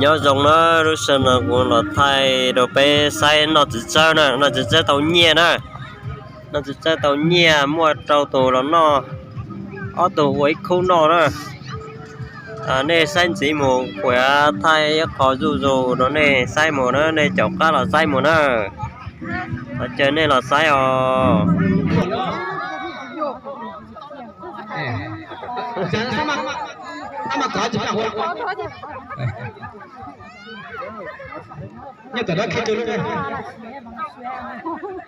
Nyob zoo na, lub sij hawm no kuv los thaij rau peb saib noj txiv tsawb na, noj txiv tsawb tau nyiaj na. Noj txiv tsawb tau nyiaj muaj rau tus los noj, ob tug ua ib khub noj na. Nej saib ntxiv mus, kuv thaij ib qho zuj zus rau nej saib mus na, nej caum qab los saib mus na. Los caw nej los saib os.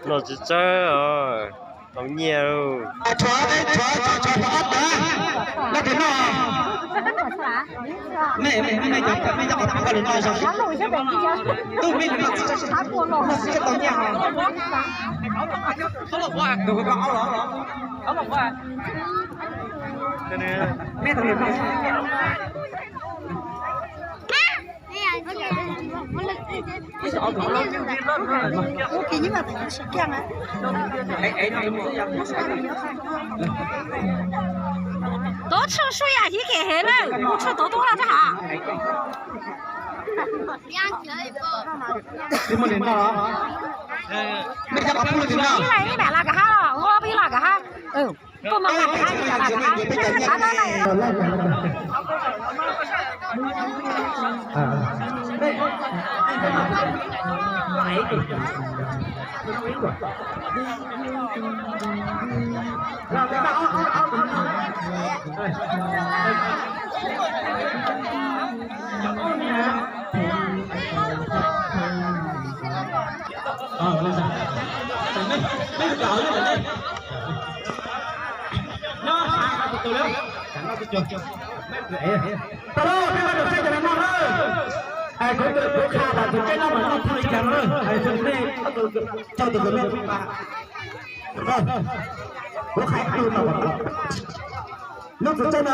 Noj txiv tsawb os, tau nyiaj lauj. Tuav tshuaj suab yam hiv kem hev na, ua tshuaj tuav tuab laj rab hav. Ib lam ib mam las kav hab los, ua peb lam kav hab. Tuaj mas kav hab, kav hab. Tau lauj, peb ua saib cas noj na. Kuv qha tas tus tseeb no mas noj tsis li cas no, nej ob tug, rau tus tus noj pib pas. Kuv qha ib tug no, lub tus tseeb no.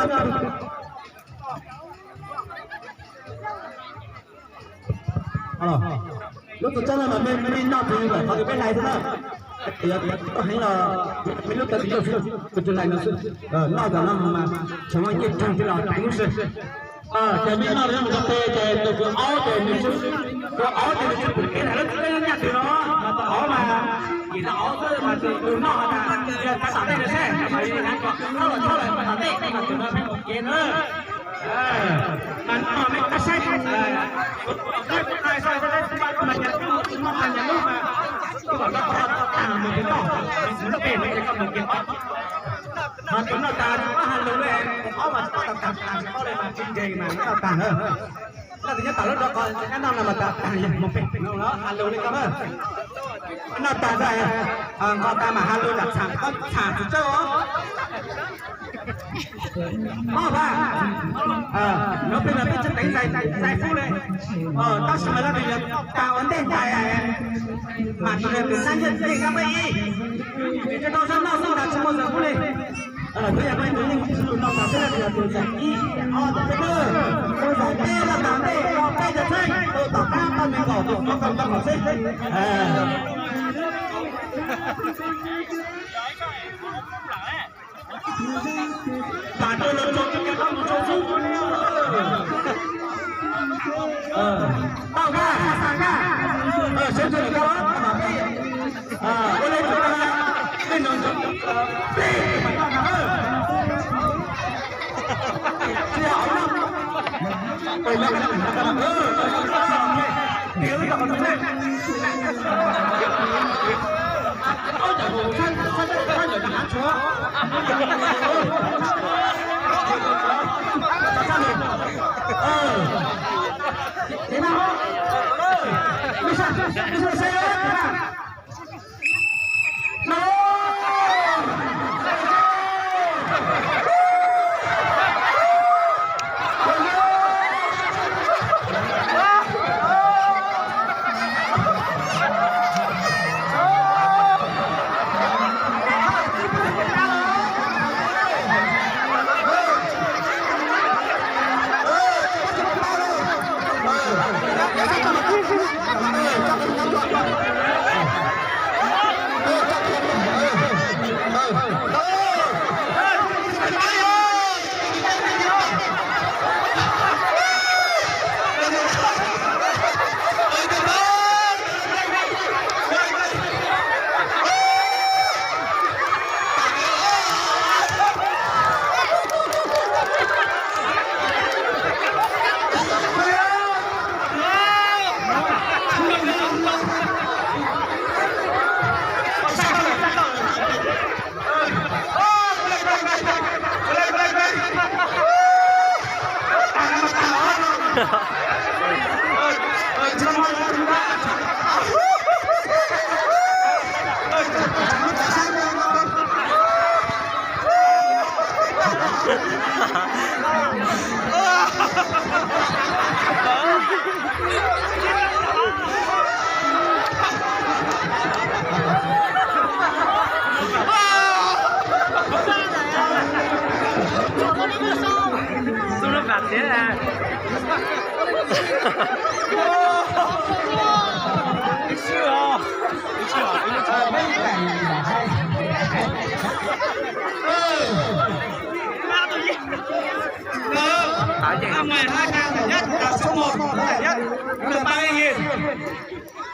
Lub tus tseeb no mas mej noj tsis lawm qhov twg peb hlais xwb na. Yog koj heev los mej lub tawv tsis yog xwb, tus twg hlais no xwb. Noj tom no mas tshwm nyiaj tsawg thiab los peev lub sij. Ces mej noj rau tus pem ces tus aub ces nws, tus aub ces nws tsis pum kev hlais lub tseeb nyaj twg no, mas tus aub mas yim tau aub xwb mas tus noj tas yog thav tom tej no seb mas yog hnav kom thawb los thawb lawm thav tom tej mas tus no pheej pum kev na. Mas noj mej tab saib, mas nyuam lub mas tus kom noj tag mus kev noj, tus lub pem no ces koj mus kev ob. Mas tus noj tas tsis paub has lus li, tus aub mas tsis paub tag tag tsis paub li mas tsis nkees mas noj tag na. Leej twg nyob tom lub rau qhov nyob noj no mas tas tag yog mus pem no has lus li koj na. Noj tag txog nqos tas mas has lus lam txham, txham tsis tsawg os. Ob pab, no peb, peb tsis teev ntxais fub li, tab sis mas leej twg yog tag ua ntej ntxais mas tus yog tus nab nyiaj tej kab peb ib, tsis tau sab noj xwb tas tsis muaj ntxais fub li. Peb yog peb tus yeej tsis tus noj tas peb leej twg yog tus ntxais ib, ob, tus peb, tus ntxais peb los tas ntej no peb cov txheeb tus tom qab pab me nkaum tus qhov tau tau kom xwb. Tam rau los tso cov nyiaj qab mus tso xwb. Tau kab, xa kab, sawv ntsees koj mas peb ua le tsuas koj, peb no peb mas koj na. Tsis yog,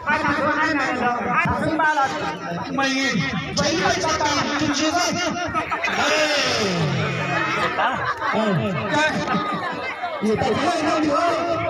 Hai thằng thứ hai này là hai thằng thứ ba là mười nghìn. Bảy mươi cho tao, chung chia với. Ê. Ê. Nhiều tài xế hơn nữa.